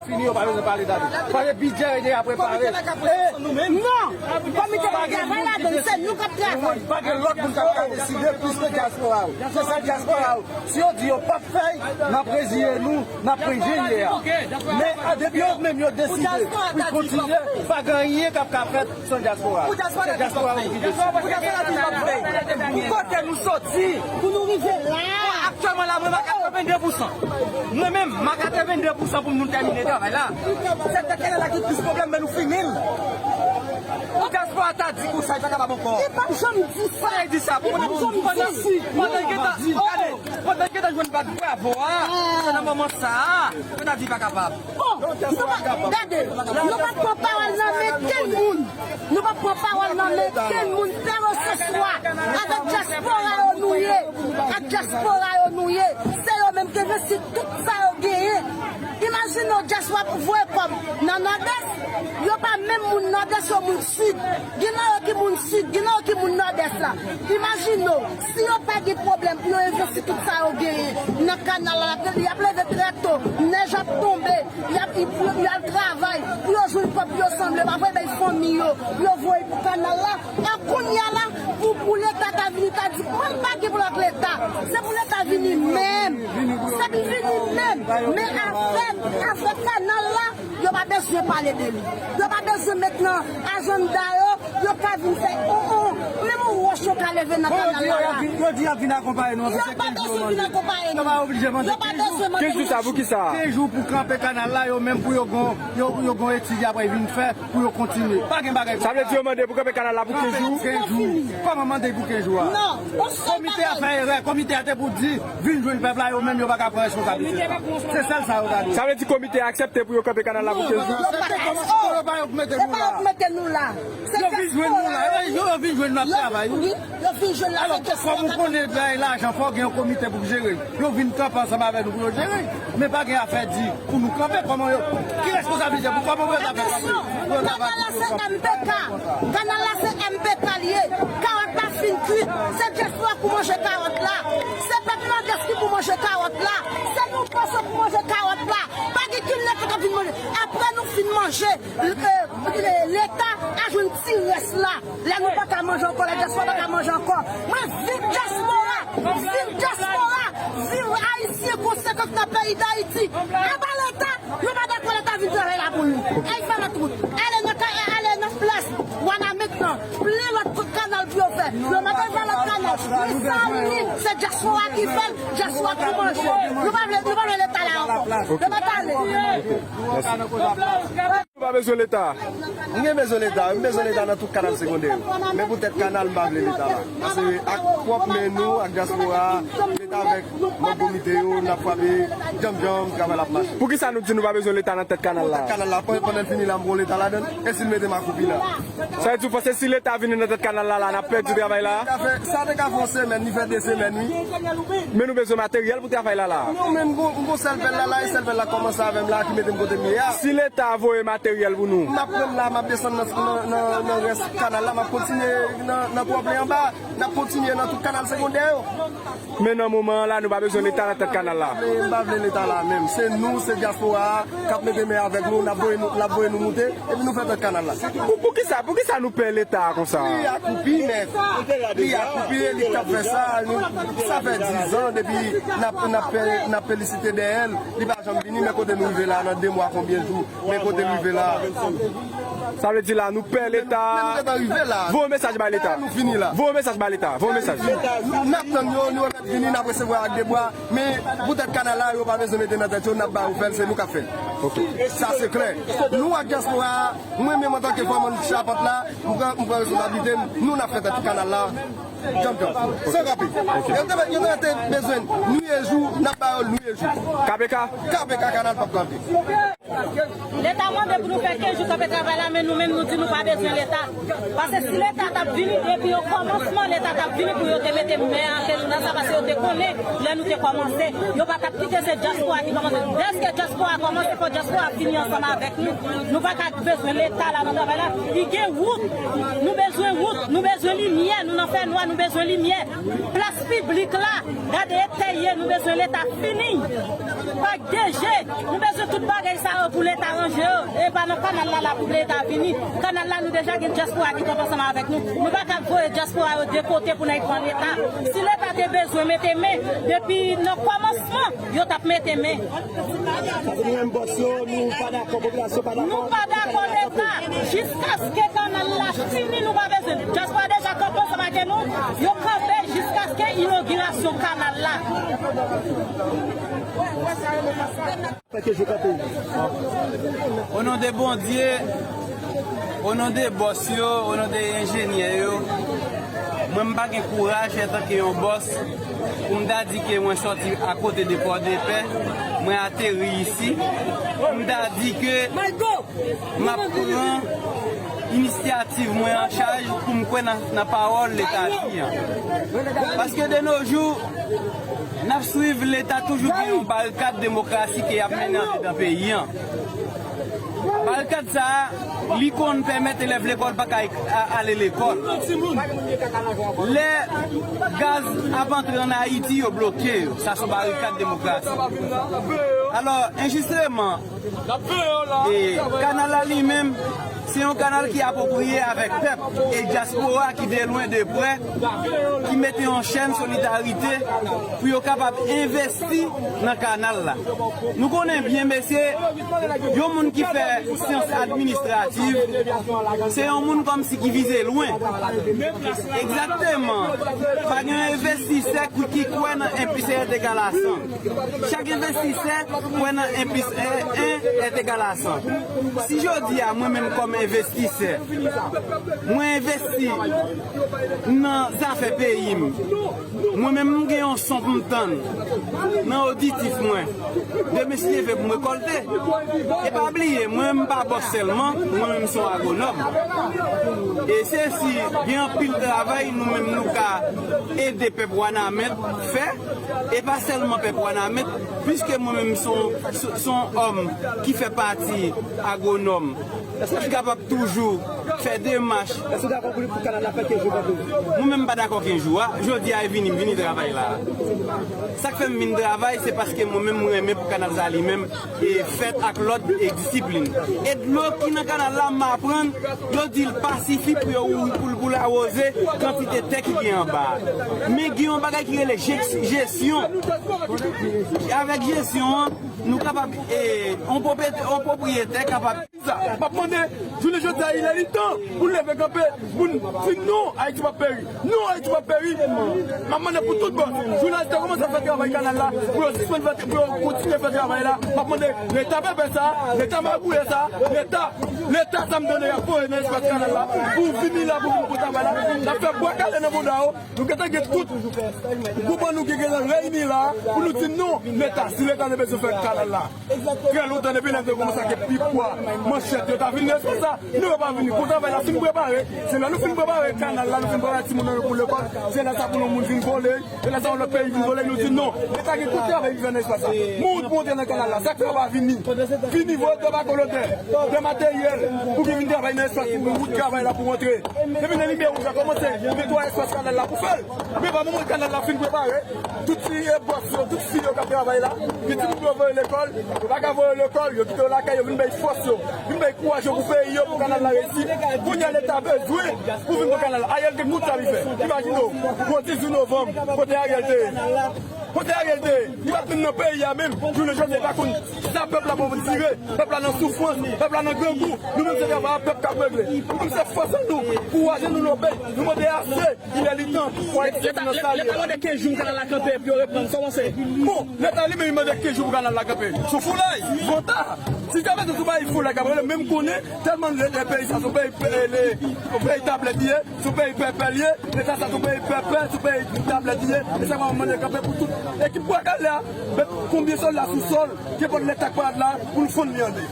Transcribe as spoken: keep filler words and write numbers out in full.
Fini, yo pa bezwen pale date. Paske bidjè rete a prepare. Komite la ka pran sou nou menm. Non! Komite la travay ladan, se nou k ap travay. Pa gen lòt moun k ap ka deside plis ke dyaspora yo. Se sèl dyaspora yo. Si yo di yo p ap fè l, n ap reziye nou, n ap ret jan n ye a. Men, a, depi yo menm yo deside pou kontinye, pa gen anyen k ap ka fèt san dyaspora. Se dyaspora yo ki deside. Pou dyaspora di p ap fè. Pou kote nou soti. Pou nou rive la. Aktyèlman la, mwen, m a katrevenndepousan. Mwen menm, m a katrevenndepousan pou nou tèmine travay la. Se tèt kanal la ki plis pwoblèm, men nou fini l. Pou dyaspora ta di konsa, li pa kapab ankò. Li p ap janm di sa. Sa di sa, pou pandan, pandan, pandan gen tan, gade, pandan gen tan jwenn bat bravo a, se nan moman sa a, yo ta di pa kapab. Bon, nou pa, gade, nou pa pran pawòl nan men kenn moun. Nou p ap pran pawòl nan men kenn moun, kèlkeswa avèk dyaspora yo nou ye, ak dyaspora yo nou ye, se yo menm ki envesti tout sa yo genyen. Imajine w, dyaspora voye kòb nan Nòdès, yo pa menm moun Nòdès, yo moun Sid. Gen nan yo ki moun Sid, gen nan yo ki moun Nòdès la. Imajine w, si yo pa gen pwoblèm pou yo envesti tout sa yo genyen nan kanal la, y ap leve trè to, nèj ap tonbe, y ap, y al travay pou yo jwenn kòb pou yo sanble, pa voye bay fanmi yo, pou yo voye pou kanal la. An kounye a la, pou, pou Leta ta vini ta di, mwen m pa gen pwoblèm ak Leta. Se pou Leta vini menm. Se pou vini menm. Men avèk, avèk kanal la, yo pa bezwen pale de li. Yo pa bezwen met nan ajanda yo, yo ka vin fè, oh, oh, menm yon wòch yo ka leve nan kanal la. Yo di y ap vin akonpaye nou, se kenz jou yo mande. Yo pa bezwen vin akonpaye nou. Yo pa oblije mande kenz jou. Kenz jou sa, pou ki sa? Kenz jou pou kanpe kanal la, yo menm pou yo gon, yo, yo gon etid y ap vin fè pou yo kontinye. Pa gen bagay konsa. Sa vle di yo mande pou kanpe kanal la pou kenz jou? Kenz jou. Kòman mande pou kenz jou a? Non, yon sèl bagay. Komite a fè erè, komite a te pou di, vin jwenn pèp la, yo menm yo pa ka pran responsablite sa. Se sèl sa yo ka di. Sa vle di komite a aksepte pou yo kanpe kanal la pou kenz jou? Non, yo pa aksepte, yo pa yo k mete nou la. Se pa yo k mete nou la. Yo vin jwenn nou la. Yo, yo vin jwenn nou ap travay, wi. Yo vin jwenn la. Alò, kòm ou konnen bay lajan, fò gen yon komite pou jere. Yo vin kanpe ansanm avè nou pou yo jere. Men pa gen afè di pou nou kanpe, kòman yo, ki responsablite pou kòman pou yo ta fè kanpe? Pou yo ta kanal la se M P K. Kanal la se M P K l ye. Kawòt la fin kwit. Se dyaspora pou manje kawòt la. Se pèp Nòdès ki pou manje kawòt la. Se nou pòso pou manje kawòt la. Pa gen kenn Leta k ap vin manje. Apre nou fin manje, Leta a jwenn ti rès la. Lè nou pa ka manje ankò, lè dyaspora pa ka manje ankò. Mwen, viv dyaspora! Viv dyaspora! Viv Ayisyen konsekan k nan peyi Dayiti! Aba Leta! Nou pa dakò Leta vin travay la pou nou. Al fè lòt wout. Ale nan ka-, ale nan plas Wanament lan. Plen lòt kanal pou yo fè. Yo mete fè lòt kanal. Men sa li, se dyaspora ki fè l, dyaspora ki manje. Nou pa vle, nou pa vle Leta la ankò. Yo mèt ale. Nou pa bezwen Leta. M gen bezwen Leta, m bezwen Leta nan tout kanal segondè yo. Men poutèt kanal, m pa vle Leta la. Paske ak pwòp men nou, ak dyaspora, Leta avèk manm komite yo, n ap frape djanm djanm, travay la ap mache. Poukisa nou di nou pa bezwen Leta nan tèt kanal la? Tèt kanal la, pandan l fini la, m pran Leta ladan l, e si l mete m akoupi la? Sa vle di w panse si Leta vini nan tèt kanal la, la, n ap pèdi travay la? Sa te ka fè, sa te ka fè yon semèn, li fè de semèn, wi. Men nou bezwen materyèl pou travay la, la. Non, men m gon, m gon sèl pèl la, la, e sèl pèl la kòmanse avè m la, ki mete m kote m ye a. Si Leta voye materyèl pou nou? M ap pran l la, m ap desann nan, nan, nan, nan rès kanal la, m ap kontinye nan, nan twòp li anba, n ap kontinye nan tout kanal segondè yo. Men nan moman an la, nou pa bezwen Leta nan tèt kanal la. M pa vle Leta la menm. Se nou, se dyaspora a k ap mete men avèk nou, l ap voye nou, l ap voye nou moute, epi nou fè tèt kanal la. Pou, poukisa, poukisa nou pè Leta a konsa? Li akoupi, men li akoupi, e li k ap fè sa. Nou, sa fè dizan depi n ap, n ap pè, n ap felisite dèyè l. Li pa janm vini, men kote nou rive la, nan de mwa, konbyen jou, men kote l rive la. Sa vle di la, nou pè Leta. Lè nou gentan rive la. Voye yon mesaj bay Leta. Nou fini la. Voye yon mesaj bay Leta. Voye yon mesaj. N ap tann yo, nou mèt vini, n ap resevwa ak de bra. Men poutèt kanal la, yo pa bezwen mete nan tèt yo, n ap ba yo fè l, se nou k ap fè l. Ok. Sa se klè. Nou ak dyaspora a, mwen menm antanke fòman chapant la, m pran, m pran responsablite m, nou n ap fè tèt kanal la. Djanm djanm. San kanpe. Yo te, yo te bezwen n nwit e jou, n ap ba yo l nwit e jou. K P K? K P K, kanal p ap kanpe. Leta mande pou nou fè kenz jou kanpe travay la, men nou menm nou di nou pa bezwen Leta. Paske si Leta t ap vini depi o kòmansman, Leta t ap vini pou yo te mete men ant nou nan sa, paske yo te konnen lè nou te kòmanse, yo pa t ap kite se dyaspora ki kòmanse. Dèske dyaspora kòmanse, fò dyaspora fini ansanm avèk nou. Nou pa ka bezwen Leta la nan travay la. Li gen wout. Nou bezwen wout. Nou bezwen limyè. Nou nan fènwa, nou bezwen limyè. Plas piblik la, gade eta l ye. Nou bezwen Leta fini. Pak D G, nou bezwen tout bagay sa yo pou Leta ranje yo. E pa nan kanal la la pou Leta vini. Kanal la nou deja gen dyaspora ki kanpe ansanm avèk nou. Nou pa ka voye dyaspora yo de kote pou n al pran Leta. Si Leta te bezwen mete men, depi nan kòmansman, yo t ap mete men. Sa se nou menm bòs yo, nou pa dakò, popilasyon pa dakò. Nou pa dakò Leta. Jiskaske kanal la fini, nou pa bezwen. Dyaspora deja kanpe ansanm avèk nou. Yo kanpe jiskaske inogirasyon kanal la. Fè ke jou kanpe. O non de Bondye, o non de bòs yo, o non de enjenyè yo, mwen m pa gen kouraj antanke yon bòs pou m ta di ke mwen sòti akote de Pòdepè, mwen ateri isi, pou m ta di ke m ap pran inisyativ mwen an chaj pou m kwè nan, nan pawòl Leta di an. Paske de nos jours, n ap swiv Leta toujou gen yon barikad demokrasi ke y ap mennen andedan peyi an. Barikad sa a, li konn pèmèt elèv lekòl pa ka ek-, a-, ale lekòl. Lè gaz ap antre ann Ayiti, yo bloke yo. Sa se yon barikad demokrasi. Alò, enjisteman, e kanal la li menm, se yon kanal ki apwopriye avèk pèp e dyaspora ki de lwen de prè, ki mete yon chèn solidarite pou yo kapab envesti nan kanal la. Nou konnen byen, mesye, yon moun ki fè syans administrativ, se yon moun kòmsi ki vize lwen. Egzakteman. Pa gen yon envestisè ki, ki kwè nan en plis en èt egal a san. Chak envestisè kwè nan en plis en, en èt egal a san. Si jodi a, mwen menm kòm envestisè, mwen envesti nan zafè peyi m, mwen menm m gen yon son pou m tann nan oditif mwen, demen si Dye vle pou m rekòlte. E pa bliye, mwen menm m pa bòs sèlman, mwen menm m se yon agwonòm. E se si gen anpil travay nou menm nou ka ede pèp Wanament fè, e pa sèlman pèp Wanament, piske mwen menm se yon, se, se yon òm ki fè pati agwonòm, ki kapab toujou fè demach. Èske w dakò pou, pou kanal la fè kenz jou kanpe? Mwen menm m pa dakò kenz jou a. Jodi a e vini, m vini travay la. Sa k fè m vin travay, se paske mwen menm m renmen pou kanal sa li menm e fèt ak lòd e disiplin. E dlo ki nan kanal la, m aprann, yo di l pa sifi pou yo, pou l, pou l awoze kantite tè ki gen anba a. Men gen yon bagay ki rele jes-, jesyon. Avèk jesyon an, nou kapab, e, yon pwopriyetè, yon pwopriyetè kapab. Sa, m ap mande, jounen jodi a, il est temps pou n leve kanpe, pou n di non, Ayiti p ap peri. Non, Ayiti p ap peri. M ap mande pou tout bòs, jounalis yo kòmanse fè travay kanal la, pou yo sispann fè, pou yo kontinye fè travay la. M ap mande Leta pèpè sa, Leta magouyè sa, Leta, Leta sa m tande y ap voye nan espas kanal la, pou vini la, pou vin pou travay la. N ap fè bwa kale nan bouda yo. Nou gentan gen tout gwoup an nou ki gentan reyini la, pou nou di non, Leta, si Leta te bezwen fè kanal la. Trè lontan depi nèg yo kòmanse ak pikwa, manchèt, yo ta vin nan espas sa. Non, yo pa vini. Pou travay la fin prepare, se lè nou fin prepare kanal la, nou fin prepare timoun nan yo pou lekòl, se lè sa pou yon moun vin vole, se lè sa yon lòt peyi vin vole, nou di non. Leta gen tout travay li fè nan espas sa. Moun pou antre nan kanal la, sa k fè yo pa vini. Vini voye de bako lotè, de materyèl, pou ki vin travay nan espas pou wout travay la pou antre. Depi nan limyè wouj la kòmanse, gen twa espas kanal la pou fè l. Men pa moman kanal la fin prepare, tout ti, e, bòs yo, tout fi yo k ap travay la, gen timoun yo voye lekòl, yo pa ka voye lekòl, yo kite yo lakay, yo vin bay fòs yo, vin bay kouraj yo pou peyi yo, pou kanal la reyisi. Kounye a Leta bezwen pou vin pou kanal la. Ariel gen tout sa li fè. Imajine w, pou dizuit novanm, kote Ariel te ye? Kote Ariel te ye? Li pa t menm nan peyi a menm. Jounen jodi a, li pa konn sa pèp la pou dire. Pèp la nan soufrans, pèp la nan grangou. Nou menm se travay a pèp k ap regle. Nou menm se fòs an nou, kouraj an nou, nou pèp. Nou mande ase, il est le temps pou Ayiti soti nan sa l ye. Leta mande kenz jou pou kanal la kanpe, epi yo reprann. Sa w panse? Bon, Leta li menm li mande kenz jou pou kanal la kanpe. Sou foulay, vòta. Si te mete sou bay foulay, k ap rele menm konnen, tèlman le, le peyi sa, se yon peyi, le, yon peyi tablèt li ye. Sou peyi pèpè l ye, Leta sa sou peyi pèpè, sou peyi tablèt li ye, e sa m ap mande kanpe pou tout ekip bwa kale a, met konbyen sòlda sou sòl, kenpòt Leta k pral la, pou nou fonn li an de.